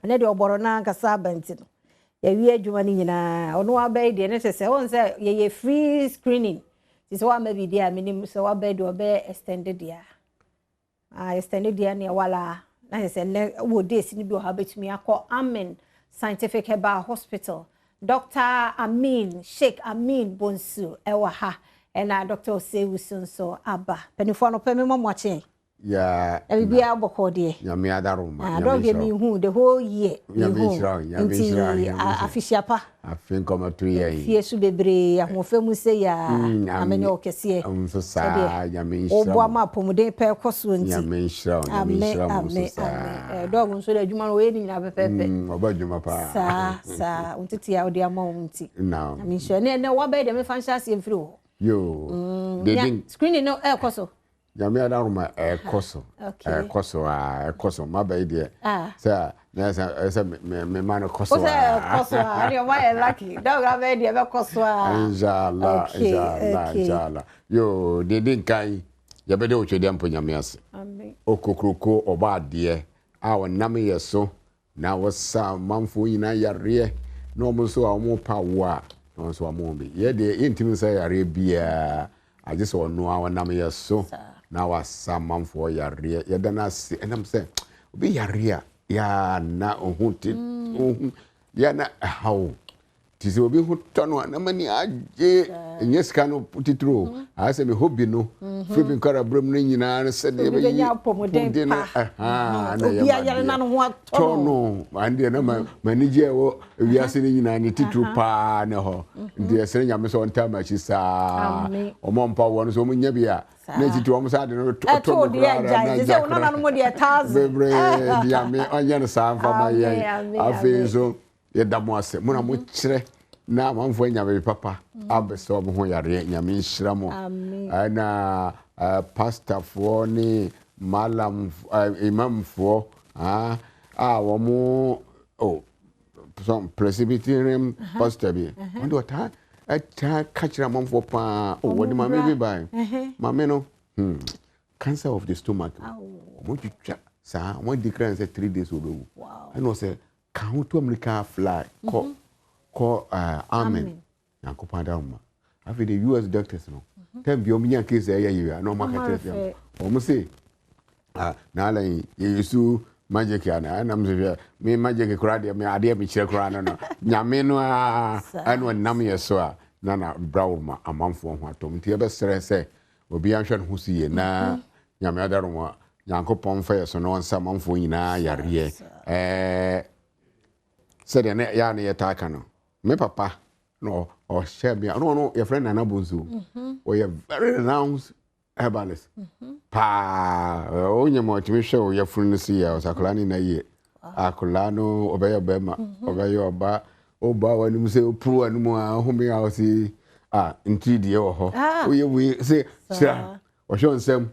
Ɛnɛ deɛ ɔbɔrɔ no ankasa aba nti no, yɛwie adwuma no nyinaa. Ɔno aba yi deɛ, ne kyerɛ sɛ wɔn sɛ yɛyɛ free screening. Nti sɛ wama bi deɛ a, menim sɛ waba yi deɛ, ɔbɛyɛ extended deɛ a. Extended deɛ ne wala na kyerɛ sɛ nnɛ wɔ days no bi wɔ ha, bɛtumi akɔ Amen Scientific Herbal Hospital. Dr. Amin, Sheikh Amin Bonsu ɛwɔ ha, ɛna Dr. Osei nso aba. Mpanimfoɔ no pɛ me mɔ mo akye. Ya. Biribiara bɔkɔɔ deɛ? Nyame adaroma. Ah, dɔg deɛ, mehu the whole year. Nyame nhyira wo, Nyame nhyira wo, nti afehyia pa. Afe nkɔmɔto yɛ yi. Fie so bebree ahoɔfɛ mu sɛ yɛ a amene ɔkɛseɛ. Nso saa, Nyame nhyira wo. Woboa ma apɔmuden pɛ kɔ so nti. Nyame nhyira wo, Nyame nhyira mo nso saa. Amen. Dɔg nso de adwuma no wɔyɛ ne nyinaa pɛpɛɛpɛ. Ɔbɛ adwuma paa. Saa, wo tete a wode ama wo nti. Naam. Nyame nhyira. Ne ɛnɛ wabɛyɛ deɛ, mefa nhyɛ aseɛ mfiri hɔ. Yoo. Deden. Screening no ɛɛkɔ so. Nyame adaroma, ɛkɔ so. Ɛkɔ so a, ɛkɔ so. Maba yi deɛ. Sɛ na ɛsɛ me ma no kɔ so. Wo sɛ ɛkɔ so a, ɛdeɛ ɔma yɛ lucky. Dɔg abɛyɛ deɛ ɛbɛkɔ so a. Inshallah, inshallah, inshallah. Yoo, deden kan yɛbɛde wo twɛdeɛ mpo Nyame ase. Amen. Okokroko ɔba adeɛ a ɔnam yɛ so na wɔsa amanfoɔ nyinaa yareɛ, na wɔn nso a wɔn pa wo a, na wɔn nso wɔn bi yɛ deɛ, yɛntumi nsa yareɛ biara agye sɛ ɔno a ɔnam yɛ so na wasa amanfoɔ yareɛ. Yɛda no ase, ɛnam sɛ obi yare a yaa na ohun te ohun yɛ na ɛhaw te sɛ obi ho tɔ no a, na mani agye. Ɛnyɛ sika no titiri o, ayɛ sɛ me hobby no firi mi nkɔla berɛ mu no nyinaa no sɛdeɛ obi bɛnya apɔmuden no pa. Ɛhaa na obi ɛyɛ ayare na ne ho atɔ tɔ no, ane deɛ na m'ani gye a ɛwɔ ewiase no nyinaa ne titiri paa ne hɔ. Nti yɛsrɛ Nyame sɛ ɔntaa m'akyi saa. Amen. Ɔmɔ mpa wɔ no sɛ ɔmo nya bi a, na titiri ɔmo saa de no ɛto tɔ no deɛ koraa agyae na te agya sɛ wo nananom deɛ 1,000 bebree. Nyame ɔnyɛ no saa mfa ma Amen, yɛn. amen, Afei amen. nso yɛda mo ase, mo na mokyerɛ na amanfoɔ anya baabi papa abɛsɛ ɔmo ho yareɛ. Nyame nhyira mo. Amen. Ɛna pastafoɔ ne malam, imamfoɔ a wɔn oh, some Presbyterian pastor bi, wɔn de ɔtaa ɛtaa ka kyerɛ amanfoɔ paa o, wɔde maame bi baa, maame no cancer of the stomach. Wɔn twitwa saa, wɔn declare sɛ 3 days wɔbɛwu. Ɛna ɔsɛ ka ho to America, fly kɔ amen. Nyankopɔn adawoma, afei de US doctors no time bi ɔmo nya case a ɛyɛ yie a, na ɔmo aka kyerɛ sɛ ɔmo se ah, na ala yi yɛyɛ su magic a, na ɛnam sɛ hwɛ me magic koraa deɛ, me adeɛ mekyerɛ koraa no Nyame no a ɛna ɔnam yɛ so a na bra wo ma amanfoɔ ho atɔm. Nti yɛbɛsrɛ sɛ obiara nhwɛ ne ho so yie na Nyame adaroma, Nyankopɔn mfa yɛ so na ɔnsa amanfoɔ nyinaa yareɛ. Sɛdeɛ ne yɛa ne yɛtaa ka no, me papa na ɔhyɛ me a, ɔno yɛfrɛ Nana Bonsu. Ɔyɛ very renowned herbalist paa. Wonyɛ ma ɔtumi hwɛ wo yɛfunu no si yɛ ɔsɛ akwadaa no na yie, akwadaa no ɔbɛyɛ bɛrima, ɔbɛyɛ ɔba, ɔba w'anim sɛ ɔpuru w'anim a ɔhome a, ɔsi a ntiri deɛ wɔ hɔ. Woyɛ wei sɛ kyerɛ ɔhwɛ nsɛm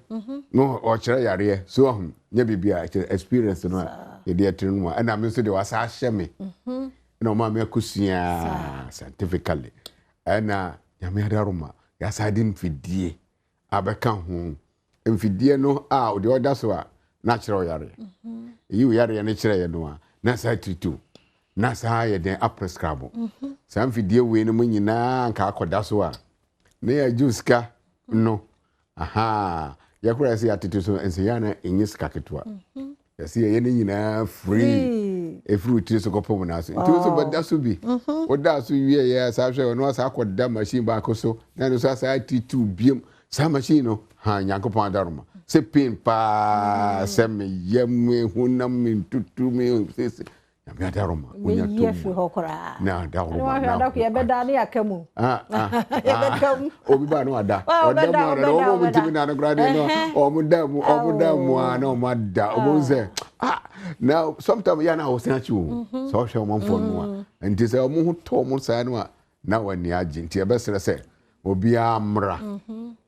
na ɔkyerɛ yareɛ so, ɔho nyɛ biribi a ɛkyerɛ experience no a yɛde ɛtene no mu a, ɛna me nso deɛ wasa ahyɛ me ɛna ɔma me akosua scientifically, ɛna Nyame adaroma yɛasa de mfidie abɛka ho. Mfidie no a deɛ ɔda so a na kyerɛ ɔyareɛ, ɛyi wo yareɛ no kyerɛ yɛ no a, na saa tiritu na saa yɛ den aprescribe saa mfidie wei no mu nyinaa nka akɔda so a, na yɛagye sika no. Aha yɛkora sɛ yɛatete so nsɛ na ɛnyɛ sika ketewa. Yɛsɛ yɛyɛ no nyinaa free, ɛfiri wo tiri so kɔpem no ase. Nti wo so bɛda so bi, woda so wie yɛ saa hwɛ ɔno asa akɔda machine baako so na ɛno so asa atitiw biom saa machine no ha. Nyankopɔn adaroma sɛ pain paa sɛ meyɛ me honam me ntutu me sese, Nyame adaroma. Wonya to afiri hɔ koraa. Na adaroma na yɛbɛda ne yɛaka mu. Ah, ah, yɛbɛka mu. Obi ba no ada, ɔda mu ada na ɔmo ntumi na no koraa deɛ no, ɔmo da mu, ɔmo da mu a na ɔmo ada, ɔmo sɛ ah, na sometimes yɛ na ɔsɛn akyi o sɛ ɔhwɛ ɔmo mfɔ no a, nti sɛ ɔmo ho tɔ ɔmo saa no a, na wɔn agye. Nti yɛbɛsrɛ sɛ obiara mmra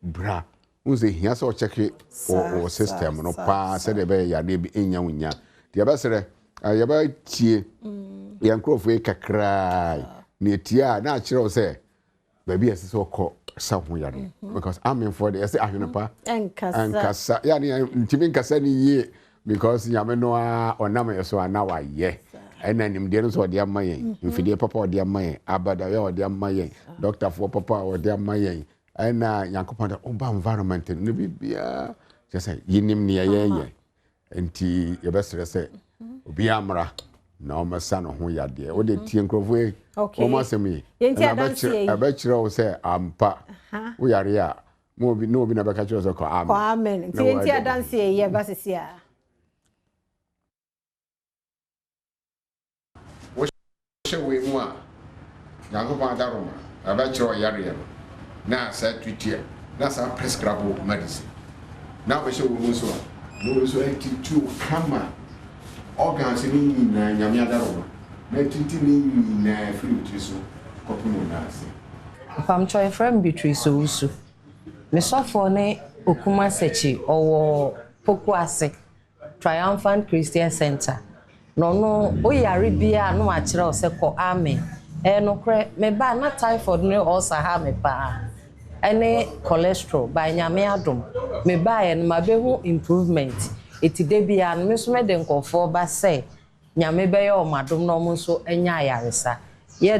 bra n sɛ hia sɛ ɔkyɛke wɔ system no paa sɛdeɛ ɛbɛyɛ yadeɛ bi ɛnya wo nya. Nti yɛbɛsrɛ yɛbɛtie yɛn nkurɔfoɔ yi kakraa na yɛtie a, na akyerɛ wo sɛ baabi a ɛsɛ sɛ ɔkɔ sa ho yadeɛ, because amenfoɔ deɛ yɛsɛ ahwene pa ɛnkasa. Ɛnkasa yɛne ntumi nkasa ne yie, because Nyame no a ɔnam yɛ so a na wayɛ. Ɛna nimdeɛ no nso ɔde ama yɛn, mfidie papa a ɔde ama yɛn, abadaeɛ a ɔde ama yɛn, dɔktafoɔ papa a ɔde ama yɛn, ɛna Nyankopɔn de woba environment no ne biribiara kyerɛ sɛ yɛnim nea yɛyɛ. Nti yɛbɛsrɛ sɛ obiara mmra na ɔmmɛsa ne ho yadeɛ. Wode tie nkurɔfoɔ yi wɔn asɛm yi, ɛna ɛbɛkyerɛ wo sɛ ampa woyare a ma obi na obi na bɛka kyerɛ sɛ kɔ amen. Kɔ amen. Nti yɛntie adanseɛ yi ɛba sisi a. Wohyɛ wei mu a, Nyankopɔn adaworoma ɛbɛkyerɛ wo yareɛ no na saa treaty a na saa prescribe wo medicine. Na wobɛhyɛ wei mu nso a, na wei nso atreat wo kama. Organs no nyinaa Nyame adaworoma na atreat ne nyinaa firi wo tiri so kɔpem wo nan ase. Mpamokyɛw yɛfrɛ me Beatrice Owusu. Me sɔfoɔ ne Okuma Sekyi ɔwɔ Pokuase Triumphant Christian Centre. Na ɔno wo yare biaa na wakyerɛ wo sɛ kɔ Amen. Ɛyɛ nokorɛ me baa na typhoid ne ulcer ha me paa ɛne cholesterol by Nyame adom me baeɛ no mabɛhu improvement eti da biaa no me nso mede nkorɔfoɔ ba sɛ Nyame bɛyɛ wɔn adom na wɔn nso anya ayaresa. Yɛ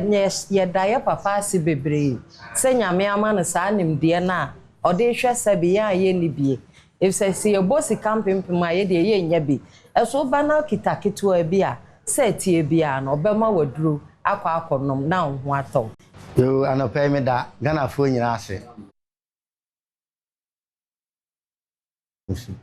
yɛda yɛ papa ase bebree sɛ Nyame ama no saa nimdeɛ no a ɔde rehwɛ sɛbe yɛn a yɛnni bie. Efisɛ sɛ yɛbɔ sika mpempem a yɛdeɛ yɛnnya bi. Ɛso woba na wokita ketewaa bi a, sɛ ɛteɛ biara no ɔbɛma wo aduro akɔ akɔnom na wo ho atɔ wo. Yoo anɔpa yi meda Ghanafoɔ nyinaa ase.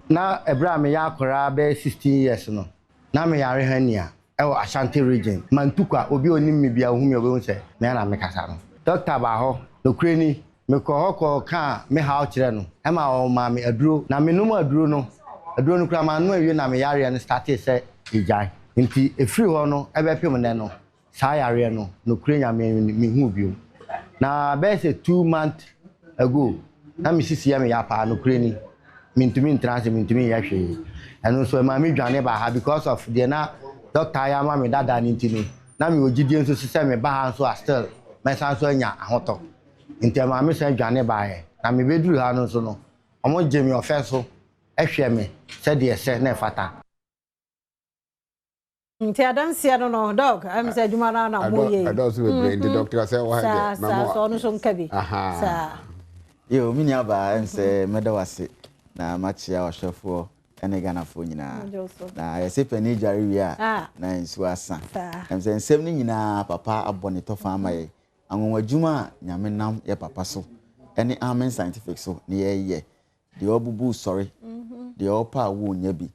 Na ɛberɛ a meyɛ akwadaa bɛyɛ 16 years no, na meyare hernia wɔ Ashanti region, Mantukwa, obi a ɔnim me biara ɔhu me a ɔbɛhu sɛ me ara na mekasa no. Doctor baa hɔ, nokorɛ ni, mekɔɔ hɔ kɔkaa me haw kyerɛɛ no, ɛma ɔmaa me aduro, na menom aduro no, aduro no koraa mannom anwie na me yareɛ no startee sɛ ɛgyae. Nti ɛfiri hɔ no bɛpem nnɛ no, Saa yareɛ no, nokorɛ Nyame anim no, menhuu bio. Na bɛyɛ sɛ two month ago, na me sisi yɛ me ya paa, nokorɛ ni. Mentumi ntena ase, mentumi nyɛ hwee. Ɛno nso ɛmaa me dwane baa ha because of deɛ na doctor ayɛ ama me dada no nti no, na mewɔ gyidie nso so sɛ meba ha nso a still mɛsan nso anya ahotɔ. Nti ɛmaa me san dwane baeɛ. Na mebɛduru ha no nso no, wɔgyee me ɔfɛ so hwɛɛ me sɛdeɛ ɛsɛ na ɛfata. Nti adanseɛ no no dɔk ɛm sɛ adwuma no na mo yɛ yi. Ɛdɔɔso bebree nti dɔkta sɛ wɔ ha deɛ. Saa saa ɔno nso nka bi. Saa. Yo me nua baa ɛm sɛ mɛda wo ase na makyea w'ahwɛfoɔ ɛne Ghanafoɔ nyinaa. Na yɛse panin dware wie a na nsuo asa. Ɛm sɛ nsɛm no nyinaa papa abɔ ne tɔfa ama yɛn. Anwanwa dwuma a Nyame nam yɛ papa so ɛne Amen Scientific so ne yɛyɛ. Deɛ ɔbubu sɔre, deɛ ɔpɛ a wo nya bi.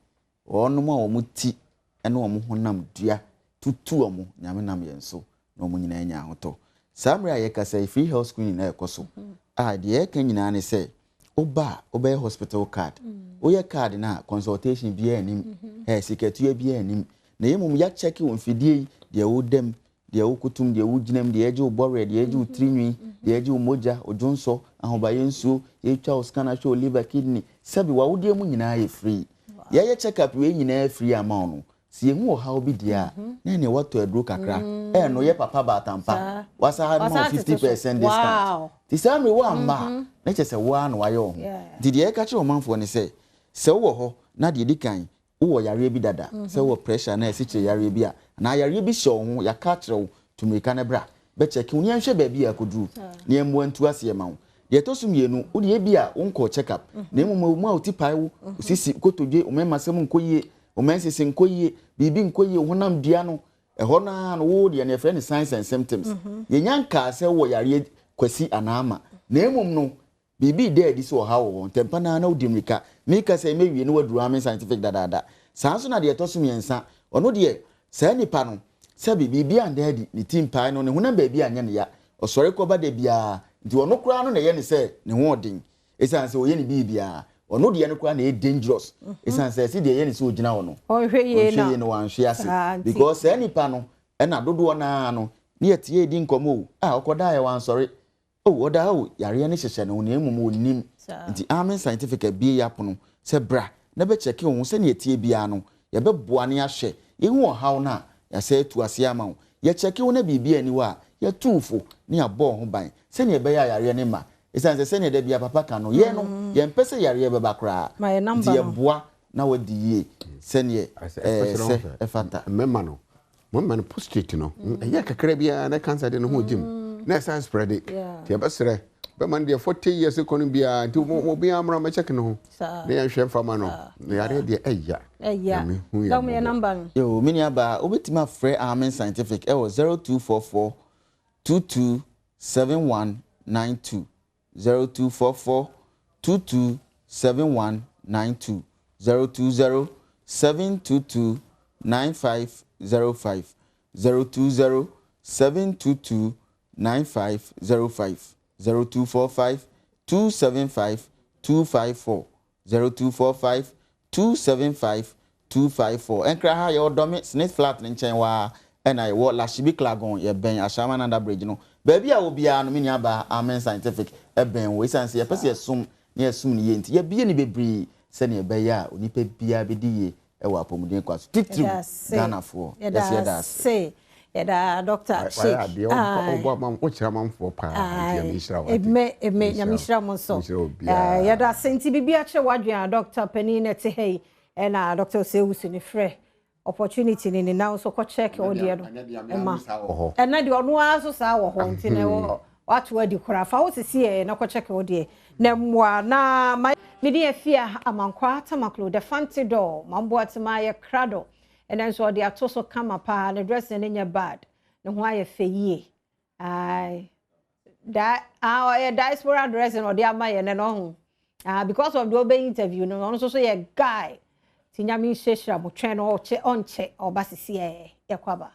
Wɔnom a wɔn ti ne wɔn honam dua tutu wɔn, Nyame nam yɛn so na wɔn nyinaa anya ahotɔ. Saa mmerɛ a yɛkasa yi, free health screening na ɛkɔ so a deɛ yɛka nyinaa ne sɛ, woba a wobɛyɛ hospital card. Woyɛ card no a, consultation biara nnim, ɛ sikatua biara nnim. Na mmom yɛakyɛke wo mfidie yi, deɛ woda mu, deɛ wokotom, deɛ wogyina mu, deɛ yɛgye wo bɔwerɛ, deɛ yɛgye wo tirinwi, deɛ yɛgye wo mogya, wo dwonsɔ, ahobayɛ nsuo, yɛtwa wo scan ahwɛ wo liver, kidney, sɛbe w'awodeɛ mu nyinaa yɛ free. Yɛyɛ check up wei nyinaa free ama wo no, sɛ yɛhu ɔhaw bi deɛ a, na ɛneɛ woatɔ aduro kakra, ɛno yɛ papa baatampa, wasa ha no ma wo 50% discount. Nti saa mmerɛ woamma a, na kyerɛ sɛ wo ara na woayɛ wo ho. Nti deɛ yɛka kyerɛ ɔmanfoɔ ne sɛ, sɛ wowɔ hɔ na deɛ ɛdi kan, wowɔ yareɛ bi dada, sɛ wowɔ pressure anaa asikyire yareɛ bi a, anaa yareɛ bi hyɛ wo ho, yɛaka akyerɛ wo, tu mmirika na bra bɛkyɛke wo na yɛnhwɛ baabi a akɔduru na yɛmmoa ntu aseɛ ma wo. Deɛ ɛtɔ so mmienu, wo deɛ ebia wonkɔɔ check up, na mmom ɛwɔ mu a wo ti pae wo, wo sisi, wo kotodwe, wo mɛmasɛm nkɔ yie, wo menses nkɔ yie, biribi nkɔ yie, wo honam dua no, ɛhɔ no ara no, wo deɛ no yɛfrɛ no signs and symptoms. Yɛnnya nkaa sɛ wowɔ yareɛ kwasi anaa ama, na mmom no, Biribi reda adi sɛ ɔhaw wɔ hɔ. Ntɛmpa no ara na wodi mmirika. Meka sɛ mewie na waduru Amen Scientific dadaada. Saa ara nso na deɛ ɛtɔ so mmiɛnsa, ɔno deɛ, saa nipa no, sɛbe, biribi anda adi, ne ti mpae no, ne honam baabi anyɛ no ya. Ɔsɔre kɔba da biara, nti ɔno koraa no na ɛyɛ no sɛ ne ho ɔden. Ɛsiane sɛ ɔyɛ ne biribiara. Ɔno deɛ no koraa na ɛyɛ dangerous. Ɛsiane sɛ ɛse deɛ ɛyɛ no sɛ ɔgyina hɔ no, Ɔnhwɛ yie na. ɔnhwɛ yie na wanhwe ase. Because saa nipa no, ɛna dodoɔ no ara no, ne yɛte yɛredi nkɔmmɔ o, ah, ɔkɔdaeɛ wansɔre. Oh, ɔda hɔ o, yareɛ no hyehyɛ ne ho na mmom ɔnnim. Nti Amen Scientific abue yɛn apono sɛ bra na bɛkyɛke wo ho sɛdeɛ ɛteɛ biara no, yɛbɛboa na yɛahwɛ. Yɛhu ɔhaw no a, yɛasɛ atu aseɛ ama wo. Yɛkyɛke wo na biribiara nni hɔ a, yɛatu wo fo na yɛabɔ wo ho ban sɛdeɛ ɛbɛyɛ a yareɛ no mma. Ɛsiane sɛ sɛdeɛ da biara papa ka no, yɛn no, yɛmpɛ sɛ yareɛ bɛba koraa. Nti yɛboa na woadi yie sɛdeɛ ɛsɛ ɛfata. Mmarima no, Mo no prostate no, ɛyɛ kakra biara na cancer de ne ho gyim na ɛsan spread. Nti yɛbɛsrɛ bɛma no deɛ 40 years kɔ no biara, nti mo obiara mmra mɛkyɛke ne ho na yɛnhwɛ mfa ma no. Na yareɛ deɛ ɛya. Ɛya. Nyame hu yɛn Dɔm yɛ mmɔbɔ. number no. Yo, me nua baa, wobɛtumi afrɛ Amen Scientific ɛwɔ 0244 22 7192, 0244 22 7192, 020 722 9505, 020 722 9505, 0245 275 254, 0245 275 254. Ɛnkra ha yɛwɔ Dɔme Smith Flat ne nkyɛn waa, ɛna yɛwɔ Lashibi Klagon, yɛbɛn Ashaiman Under Bridge no. Baabi a wɔ biara no, me nua baa, Amen Scientific ɛbɛn wɔ, ɛsiane sɛ yɛpɛ sɛ yɛsom na yɛsom no yie nti, yɛbie no bebree sɛnea ɛbɛyɛ a onipa biara bɛdi yie ɛwɔ apɔmuden kwa so, titiriw Yɛda ase. Ghanafoɔ. Yɛsɛ Yɛda yɛda ase. ase. Yɛda Dr. Wayɛ Sheikh. adeɛ, ɔbɔ ama wokyerɛ amanfoɔ paa, nti Nyame nhyira wo ate. Eme eme, Nyame nhyira mo nso. Nhyira obiara. Yɛda ase. Nti biribi akyerɛ w'adwene a, Dr. panin na ɛte ha yi, ɛna Dr. Osei ne frɛ opportunity ne nan nso kɔ check wo deɛ no. Ɛnɛ deɛ Ɛma. me saa wɔ hɔ. Ɛnɛ deɛ ɔno ara nso saa wɔ hɔ, nti na ɛwɔ wato adi koraa fa wo sisi yɛ na kɔ check wo deɛ na mmoa na ma mede afia Amankwa Tamaklo the Fanti door mamboa tema yɛ krado. Ɛnɛ nso ɔde ato so kama paa, ne dressing no nyɛ bad, ne ho ayɛ fɛ yie. Ae da ah, ɔyɛ diaspora dressing ɔde ama yɛ ne no ho ah, because of the obey interview no, ɔno nso so yɛ guy, nti Nyame nhyɛhyira mo. Twɛn no, ɔkyɛ ɔnkyɛ ɔba sisi yɛ yɛkɔ aba.